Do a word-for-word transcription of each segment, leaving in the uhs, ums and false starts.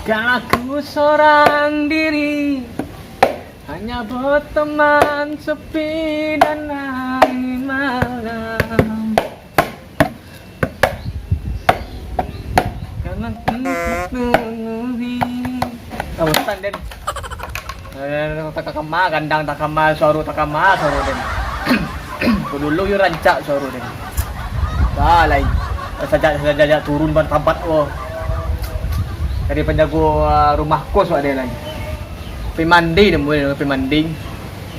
Biarlah ku sorang diri, hanya berteman sepi dan angin malam. Karena ku penuhi. Ah, bosan, Den. Eh, takama, gandang takama, suaro takama, suaro, Den. Ko dulu yo rancak suaro, Den. Dah lai. Sajak, sajak, sajak turun ban tabat ko. Dari panjago, ah, rumah kos wak, Den, lai. Pai mandi, Den, buliah pai mandi.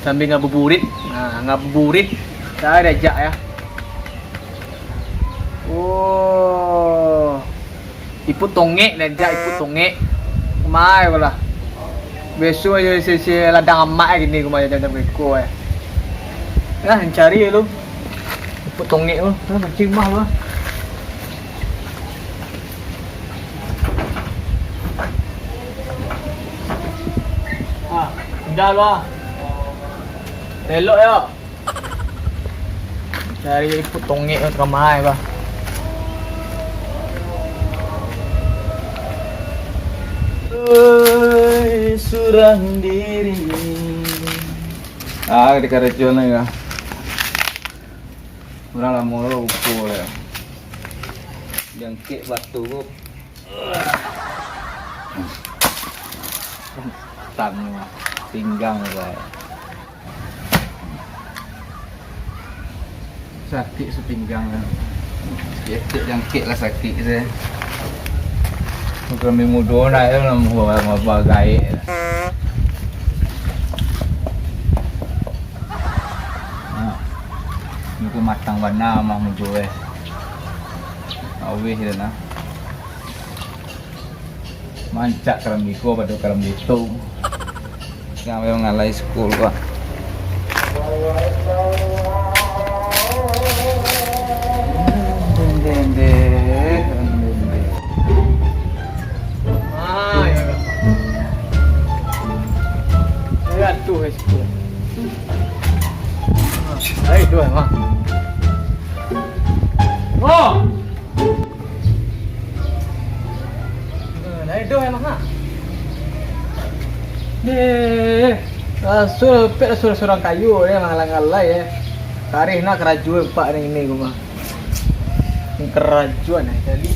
Sambil ngabuburit. Nah, ngabuburit. Dah diajak, ya. Oh. Ipuk tongek, diajak ipuk tongek. Kumai lah. Biaso ajo isi-isi ladang amak kini, kumai macam beko, eh. Nah, cari lu. Ipuk tongek lu. Nah, mancing mah lu. Ah, indah lu, ah. Elok yo. Cari ipuk tongek tu kamai, bah. Oi, surang diri. Ah, di karajo ni, kah? Urang lamo lo upo, yo. Jangkek batu ko. Tang pinggang, Bang. Sakik sapinggang. Sakik jangkek lah sakik se. Bukan mudo nak, yo, nak mabagaik. Nah, ini tu matang bana mah mudo, eh. Awih dia nah. Mancak karambiko pado karambito. Sampai mangalai skul, Pak. Ah, ya. Ya, tu, eh, skul. Ah, ai, tu, eh, Mak. Oh! Eh, lai doh, eh, Mak, ha? Eh, rasul, pek rasul surang kayu, eh, mangalai-ngalai, eh. Kareh nak karajo, Pak, ni, ni, rumah. Karajo, nah, jadi.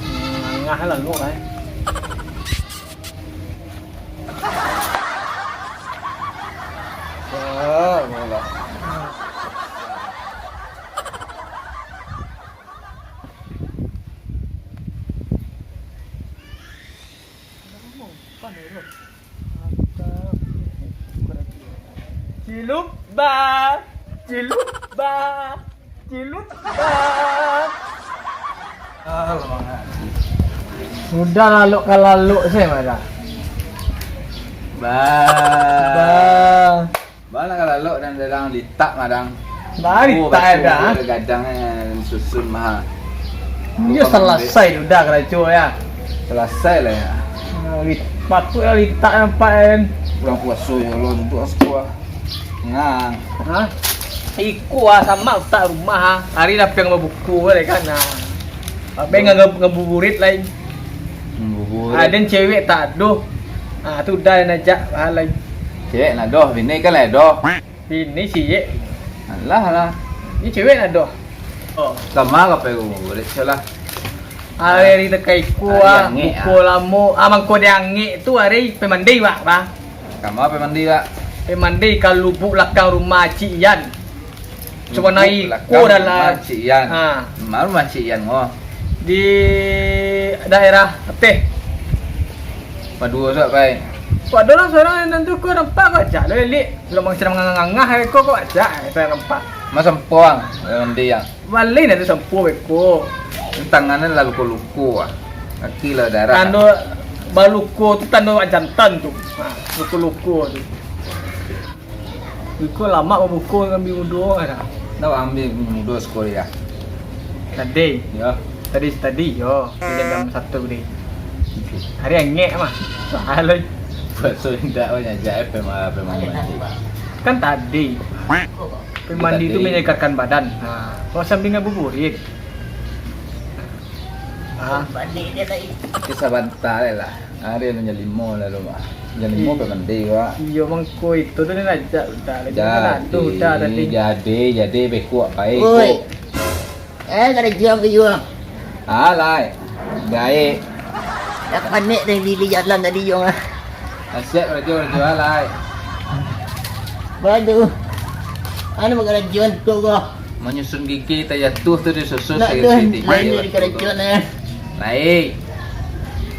Hmm, angah lah, lu, eh. Ah, malah. Cilup ba, cilup ba, cilup ba. Sudah lalok ka lalok se, Madang. Ba. Ba. Ba nak ka lalok dan dalam litak, Madang. Ba, litak dah. Gadang, eh, susun mah. Iyo, salasai sudah karajo, ya. Salasai lah, ya. Nah, lit-, patuik lah litak nampak, kan. Bulan puaso, ya Allah, duduk sekolah. Nah. Ha? Iko ah, sama utak rumah ah. Hari lah piang babuko, kan, nah. Apa yang ngab-, ngabuburit lain? Ngabuburit. Ah, dan cewek tak aduh. Ah, tu dah nak jak, ah, lain. Cewek nak doh, bini kan lah doh. Bini siyek. Alah, alah. Ni cewek nak doh. Oh. Sama ka pai ngabuburit, salah. Hari-hari takai iko ah, buko lamo. Ah, mangko diangek tu hari pai mandi, Pak, bah. Kama pai mandi, Pak? Pai mandi ka lubuk lakang rumah Cik Ian. Cuma naik ko dalam Cik Ian. Ha. Maru mah Cik Ian mo. Di daerah Ateh. Paduo suak pai. Paduo lah surang nan tu ko nampak ko ajak lo elik. Lo mang sedang ngangah-ngangah ko, ko ajak, eh, pai nampak. Mas sampo ang, mandi ang. Baleh nanti sampo beko. Tangan ni lah luko-luko ah. Kaki lah darah. Tando baluko tu tando jantan tu. Ha, luko-luko tu. Iko lamak babuko ngambi mudo dah. Nak ambil mudo sekolah. Tadi. Yo. Tadi, tadi yo. Sejak jam satu tadi. Hari angek mah. Salah. Puaso indak banyak jak, eh, pemah, pemah mandi. Kan tadi. Pemandi tu menyegarkan badan. Nah, kalau sambil ngabuburit. Ah. Balik dia tadi. Nanti sabanta lah. Ari nan jam limo lah tu, Mak. Jam limo. Ih. Pai mandi, Mak. Iyo, mangko itu tu nan ajak udah. Lagi kan aduh udah tadi. Jadi, jadi, jadi, beko pai. Oi. Eh, kada juang ke juang? Ah, lai. Gaek. Dah panek dari lili jalan tadi, juang ah. Asyik rajo-rajo lai. Waduh. Anu bakarajuan tu ko. Manyusun gigi tajatuah tu disusun. Nak tu, lain dari karajuan eh. Lai.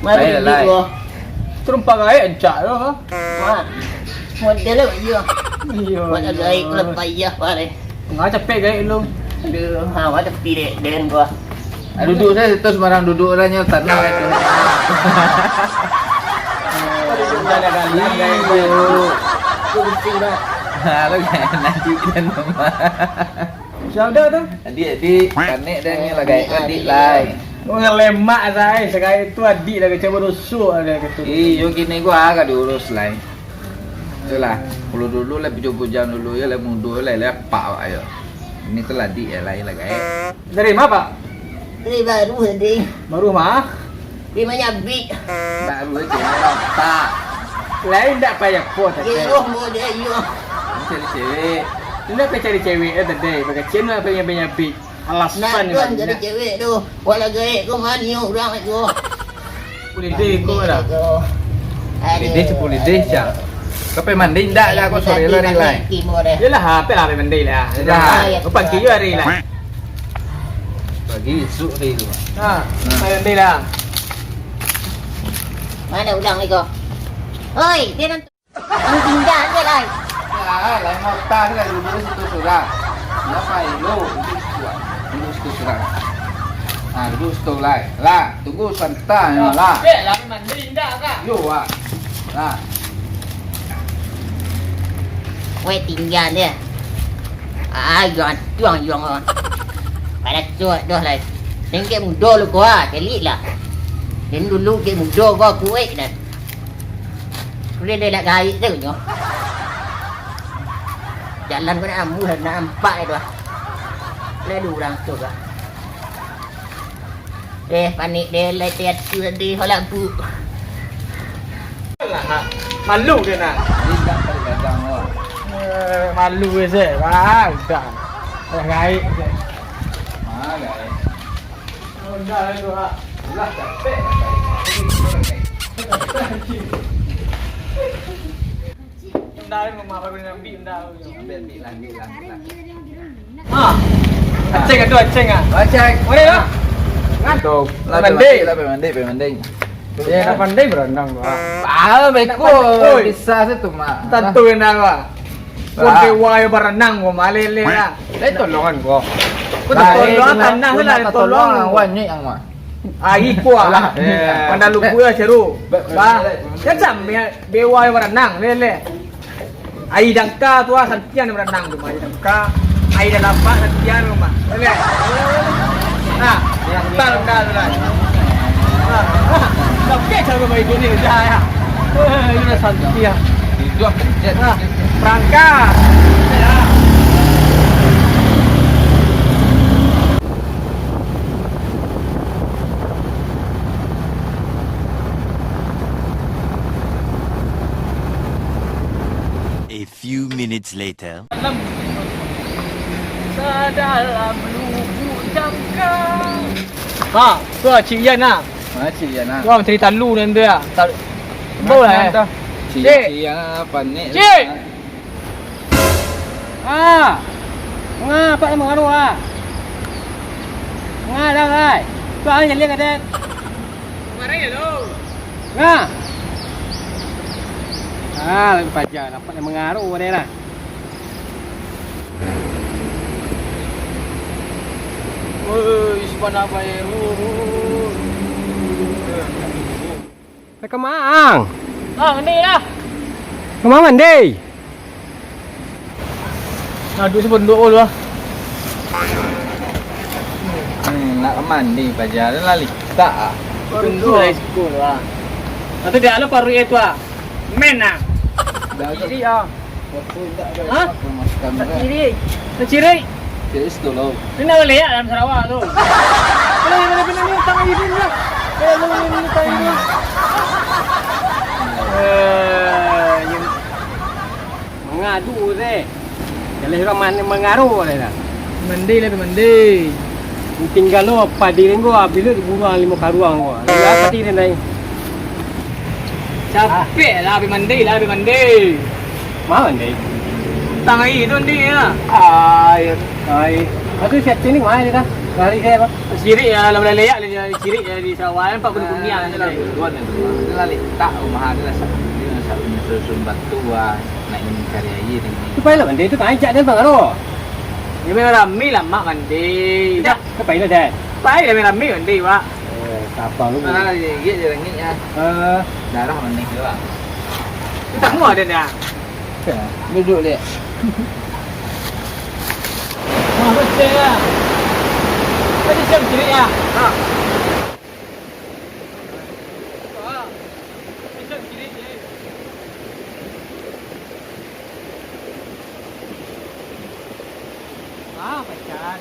Mari lai. Terumpak gaek ancak tu. Wah. Model lah iyo. Iyo. Buat gaek lah payah pare. Ngah capek gaek lu. Aduh, ha, wah tapi dek dengan gua. Ah, duduk sajo tu, sembarang duduk lah nyo, tanah itu. Iyo. Tu penting dah. Ha, lo kan nanti dan mama. Siapa tu? Adik, adik, panek dah ni lah gaek adik lai. Oh, lemak sai, sekarang tu adik dah kecil berusuk ada gitu. Iyo, kini gua agak diurus lai. Itulah, kalau dulu lah bujang-bujang dulu ya, lah mudo lah, lah apak awak yo. Ini tu lah adik ya, lai lah gaek. Dari ma, Pak? Dari baru tadi. Baru ma? Di Manyabik. Baru aja, Pak. Lain dak payah po tadi. Geroh mo dia iyo. Ini cari cewek. Ini nak cari cewek ya tadi. Bagacian lah pengen Manyabik. Alasan nak ni tuan banyak. Cari cewek tu. Walau gaek ko mani urang ko. Sepuluh deh ko dah. Sepuluh deh, sepuluh deh, Cak. Kau pai mandi indak lah, kau sore lari lai. Iyolah, apo lah pai mandi lah. Dah, kau pagi juo hari lah. Pagi, esok hari tu. Ha, pai mandi lah. Mana udang ni ko? Oi, dia nan Ang tingga je lai. Ah, lai mota tu kan, duduk situ surang. Kenapa lu? Duduk situ, duduk situ surang. Ah, duduk situ lai. Lah, tunggu santa nyo lah. Dek, lah mandi indak kah? Yo, ah. Lah. Weh, tingga dia. Ah, juang, juang, juang. Pada cuak doh lai. Tinggi mudo lu ko ah, celik lah. Tinggi dulu ke mudo ko kuek dah. Sudah dia nak gaik tu nyo. Jalan ko nak ambuih, nak nampak tu ah. Lalu urang tu ah. Eh, panik dia lai tiatu tadi, halak bu. Malu dia nak. Indak pada gadang awak. Eh, malu je. Ah, udah. Dah gaik je. Ah, gaik. Udah tu ah. Ulah capek. Indah ni rumah baru nak ambil indah. Ambil, ambil lah, ambil lah, ambil lah. Ha. Aceng tu, aceng ah. Aceng. Mana tu? Nah. Tu. Lah, mandi. Lah, mandi, mandi. Ya, nak pandai berenang tu ah. Ah, beko. Oi. Bisa se tu mah. Tantu indah ah. Kau dewa yo berenang ko malele lah. Lai tolongan ko. Kau tolong tanah tu lah, tolong. Wanyik ang mah. Ari ko ah. Pandai lupa lah seru. Bah. Macam dewa yo berenang, lele. Aia dangka tu ah, santiang berenang tu mah, aia dangka. Aia dalam lapak santiang tu mah. Lele. Nah, dalam dah tu dah. Nah, tapi cara main ni dah ya. Eh, ini dah santiang. Hidup. Nah, perangkat. Ya. A few minutes later. Sadalam lubuk jangka. Ha, tu lah Cik Yan lah. Ha, Cik Yan lah. Tu lah Menteri Talu ni tu lah. Bau lah eh. Cik, Cik. Cik Yan lah, panik. Cik! Ah. Nga, apa nama kau ah? Nga dah, ai. Tu ang jadi kadek. Kemarin ya lo. Nga. Ah, lagi paja nampak yang mengaruh dia lah. Oi, isi panas bae. Ka ma ang? Ah, mandi lah. Ka ma mandi? Aduh, si bondok dulu ah. Hmm, nak mandi paja lah litak ah. Bondok lah sikul ah. Atau dia lo paruik itu ah. Men ah. Dah tu. Jadi ah. Hah? Tak ciri. Tak ciri. Ciri situ lo. Ini nak lihat dalam Sarawak tu. Kalau Mangadu teh. Jaleh urang mandi mangaro deh dah. Mandi lah tu mandi. Tingga lo padi ringgo abih lo diburuang limo karuang ko. Tingga padi ringgo. Capek lah abih mandi lah abih mandi. Ma mandi? Tang aia tu mandi ya. Ai, ai. Aku siap sini ma dia dah. Lari saya apa? Sirik ya, lah boleh leyak lah dia sirik ya di sawah empat puluh dunia je lah. Duluan ya duluan. Dia lah letak rumah dia lah sak dia sak punya susun batu ah. Nak ingin cari aia dengan Tu payahlah mandi tu kan ajak dia bang aro. Dia main rami lah mak mandi. Dah, ke payahlah dah. Payahlah main rami mandi wak. Eh, siapa lu? Ah, dia gigit dia rengit ya. Eh, Darah mandi tu wak. Kita semua ada dah. Ya, duduk dia. Wah, betul ya. Tadi siap sirik ya. Ha. Ah, pacar.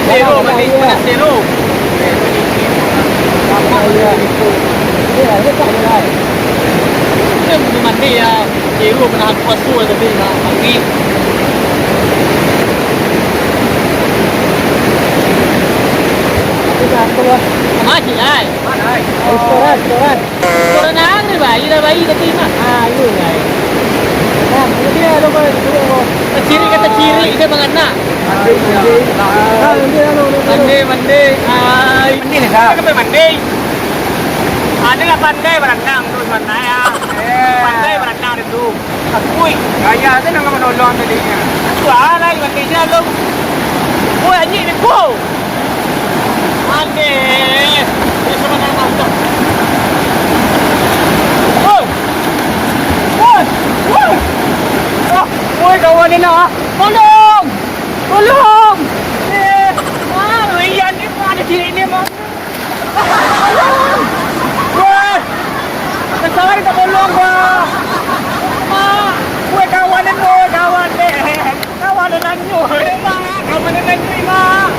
Zero, mandi panas zero. Dia bukan mandi ya, zero pernah puasa tapi nak mandi. Mati ai. Restoran, restoran. Orang nang ni bayi lah bayi kata Imak. Ah, iyo lah. Nah, ini dia ada apa? Keciri kata ciri dia mangana. Mandi, mandi. Ah, ini anu, anu, anu. Mandi, mandi. Ai. Mandi ni, Kak. Kenapa mandi? Ada lah pandai berenang tu sebenarnya. Eh. Pandai berenang itu. Akui. Gaya tu nak menolong tadi nya. Itu ah, lain mandi je tu. Woi, anjing ni, go. Aneh. Dia sama nak masuk. Woi. Woi. Woi. Ah, woi, kawan ni nak. Tolong. Tolong. Eh. Ah, iya ni, ada diri ni, Mak. Tolong. Woi. Ada salah kita tolong, Mak. Mak. Woi, kawan ni, woi, kawan ni. Kawan nan nanyuik, Mak. Kawan nan nanyuik, Mak.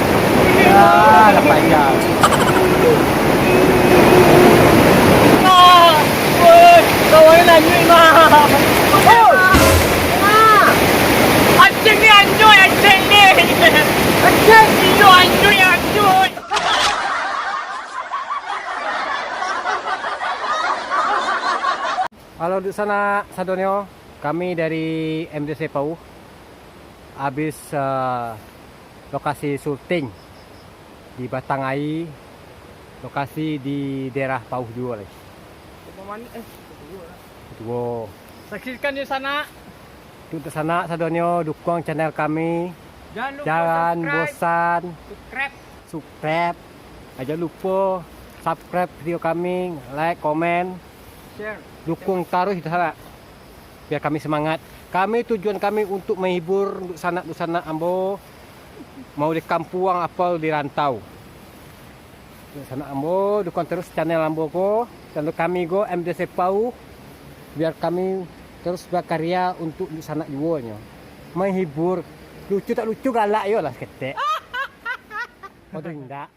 Ah, lah panjang. Mak. Woi, kawan nan nanyuik, Mak. Oh. Mak. Anjing ni nanyuik, anjing ni. Anjing. Iyo, nanyuik, nanyuik. Halo, dunsanak sadonyo. Kami dari M D C Pauh habis, eh, lokasi syuting di Batang Aia, lokasi di daerah Pauh juo lai. Tuo. Saksikan di sana. Untuk sanak sadonyo, dukung channel kami. Jangan lupa Jangan subscribe. bosan. Subscribe. Subscribe. Jangan lupa subscribe video kami, like, komen. Share. Dukung taruih, sanak. Biar kami semangat. Kami, tujuan kami untuk menghibur untuk sanak-sanak ambo, mau di kampuang apo di rantau. Sanak ambo, dukung terus channel ambo ko, channel kami ko, M D C Pauh, biar kami terus berkarya untuk, untuk sanak juo nyo. Menghibur, lucu tak lucu, galak yo lah saketek. Bodoh indak.